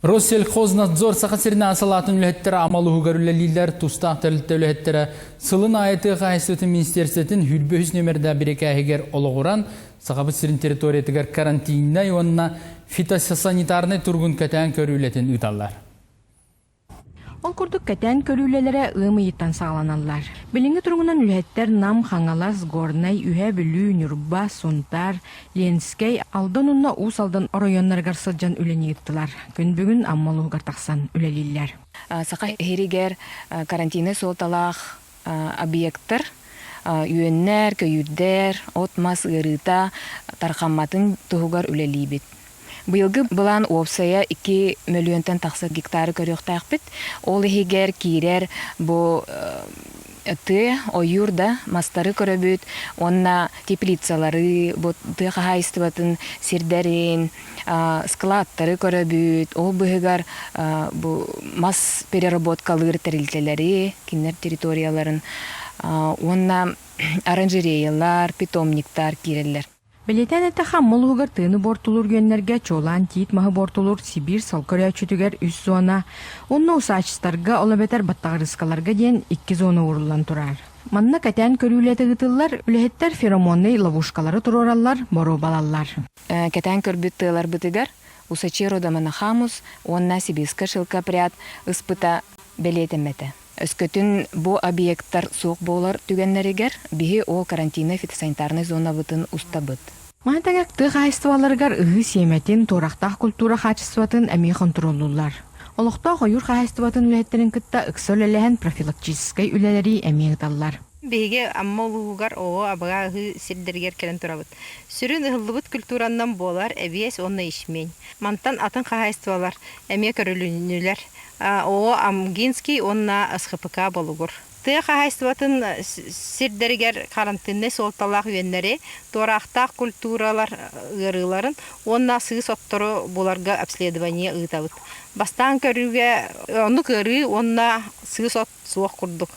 Россельхознадзор Саха сиринээҕи салаатын үлэһиттэрэ Амал уһугар үлэлииллэр. Тустаах тэрилтэ үлэһиттэрэ сылын аайы тыа хаһаайыстыбатын министиэристибэтин 23 нүөмэрдээх бирикээһигэр олоҕуран, Сахабыт сирин территориятыгар карантиннай уонна фитосанитарнай туругун кэтээн көрүү үлэтин ыыталлар. Ол курдук кэтээн көрүү үлэлэрэ ыам ыйыттан саҕаланаллар. Билиҥҥи туругунан үлэһиттэр Нам, Хаҥалас, Горнай, Үһээ Бүлүү, Ньурба, Сунтаар, Ленскэй, Алдан уонна Уус Алдан оройуоннарыгар сылдьан үлэни ыыттылар. Күн бүгүн Амма улууһугар тахсан үлэлииллэр. Саха иһиригэр карантиннай суолталаах объектар үөннэр, көйүүрдэр, от-мас ыарыыта тарҕамматын туһугар үлэлиибит. Быйылгы былаан уопсайа 2 мөлүйүөнтэн тахса гектары көрүөхтээхпит. Ол иһигэр киирэр бу тыа, ойуур да мастары көрөбүт уонна теплицалары, бу тыа хаһаайыстыбатын сирдэрин, складтары көрөбүт. Ол быһыгар бу мас переработкалыыр тэрилтэлэри, кинилэр территорияларын уонна оранжереялар, питомниктар киирэллэр. Бэлиэтээн эттэххэ, Амма улууһугар тыаны буортулуур үөннэргэ, чуолаан тиит маһы буортулуур Сибиир солко өрөөччүтүгэр үс зона уонна усаачтарга, ол эбэтэр баттаҕырыыскаларга диэн икки зона ууруллан турар. Манна кэтээн көрүү үлэтэ ыытыллар, үлэһиттэр феромоннай ловушкалары туруораллар, боруобалаллар. Кэтээн көрбүт тыаларбытыгар Усачи Родомонохамус уонна Сибирская шелкопряд ыспыта бэлиэтэммэтэ. Өскөтүн бу объектар суох буолар түгэннэригэр, биһи ол карантиннай фитосанитарнай зонабытын устабыт. Маны тэҥэ тыа хаһаайыстыбаларыгар ыһыы сиэмэтин, туорахтаах культура хаачыстыбатын эмиэ хонтуруоллууллар. Олохтоох ойуур хаһаайыстыбатын үлэһиттэрин кытта ыкса үлэлэһэн профилактическай үлэлэри эмиэ ыыталлар. Биһиги Амма улууһугар оҕо абыга ыһыы сирдэригэр кэлэн турабыт. Сүрүн ыһыллыбыт культураннан буолар эбиэс уонна ячмень. Мантан атын хаһаайыстыбалар эмиэ көрүлүннүлэр. Оо, Амгинский уонна СХПК Болугур. Тыа хаһаайыстыбатын сирдэригэр карантиннай суолталаах үөннэри, туораахтаах культуралар ыарыыларын уонна сыыс оттору буларга обследование ыытабыт. Бастаан көрүүгэ оннук ыарыы уонна сыыс от суох курдук.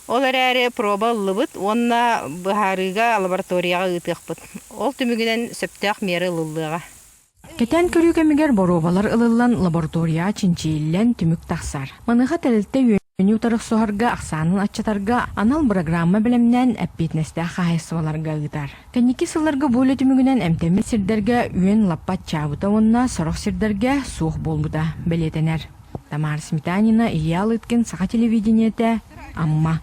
Ол эрээри проба ыллыбыт уонна быһаарыыга лабораторияҕа ыытыахпыт. Ол түмүгүнэн сөптөөх миэрэ ылыллыаҕа. Кэтээн көрүү кэмигэр боруобалар ылыллан лабораторияҕа чинчийиллэн түмүк тахсар. Маныаха тэрилтэ үөнү утары охсуһарга, ахсаанын аччатарга анал бырагыраамма бэлэмнээн эппиэтинэстээх хаһаайыстыбаларга ыытар. Кэнники сылларга бу үлэ түмүгүнэн эмтэммит сирдэргэ үөн лаппа аччаабыта уонна сорох сирдэргэ суох буолбута бэлиэтэнэр. Тамара Сметанина, Илья Лыткин, Саха телевидениетэ, Амма.